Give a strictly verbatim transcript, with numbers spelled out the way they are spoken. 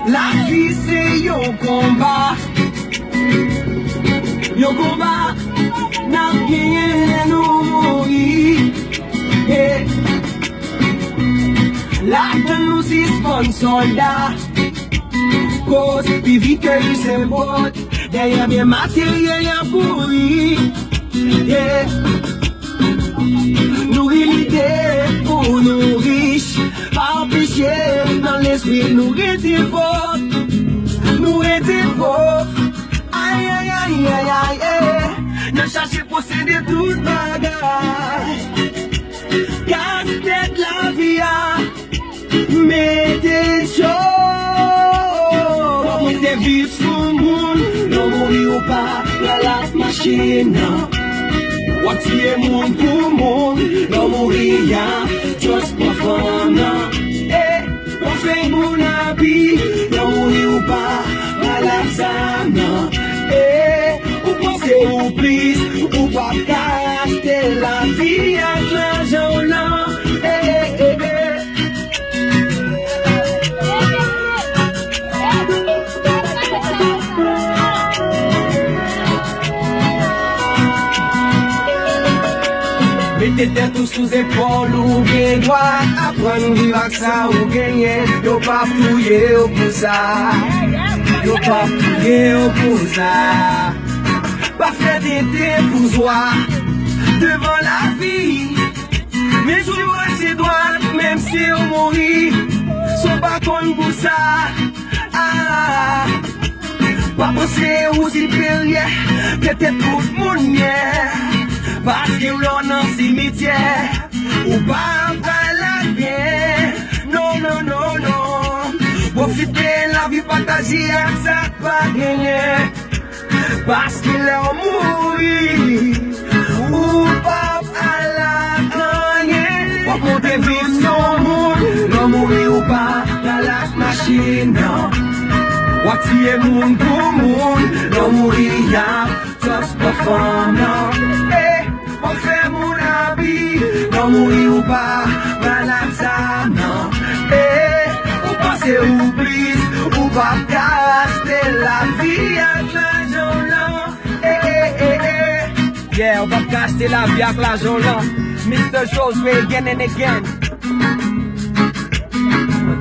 Lavi se yon konba. Yon konba n ap genyen lè nou mouri. Yeah. Ladan nou sispann sòlda. Koz pi vit ke li se pòt. Dèyè byen materyèl y ap kouri. Yeah. Nouri lide pou nou rich. Pa anpeche nan lespri nou rete pòv. Nou rete pòv. Ay, ay, ay, ay, ay, eh. Nan chache posede tout bagay. Kase tèt lavi a. Mete cho. Kòman te viv sou moun, lè w mouri ou pa pral ak machin nan. W ap tiye moun pou moun, lè w mouri y ap just pran fanm nan. Eh, w ap fè moun abi, lè w mouri ou pa pral ak zam nan. Eh, ou panse ou plis, ou p ap ka achte lavi ak lajan w lan. Eh, eh, eh, eh. Mete tèt ou sou zepòl ou, gen dwa aprann viv ak sa ou genyen. Yo p ap touye w pou sa. Yo p ap touye w pou sa. Pa fè tenten pou zwa devan lavi. Men si w rete dwat, menm si w mouri, si w pa konn pou sa. Ah, pa panse ou siperyè, petèt tout moun ye. Paske w lò nan simityè, ou pa pral ak byen. Non, non, non, non. Pwofite lavi, pataje ak sa k pa genyen. Paske lè w mouri, ou p ap al ak anyen. W ap monte vit sou moun, lè w mouri, ou pa al ak machin nan. W ap tiye moun pou moun, lè w mouri, y ap just pran fanm nan. Eh, w ap fè moun abi, lè w mouri, ou pa pral ak zam nan. Eh, ou panse ou plis, ou p ap ka achte lavi ak lajan w lan. Eh, eh, eh, eh. Yeah, ou p ap ka achte lavi ak lajan w lan. Mister Josue again and again.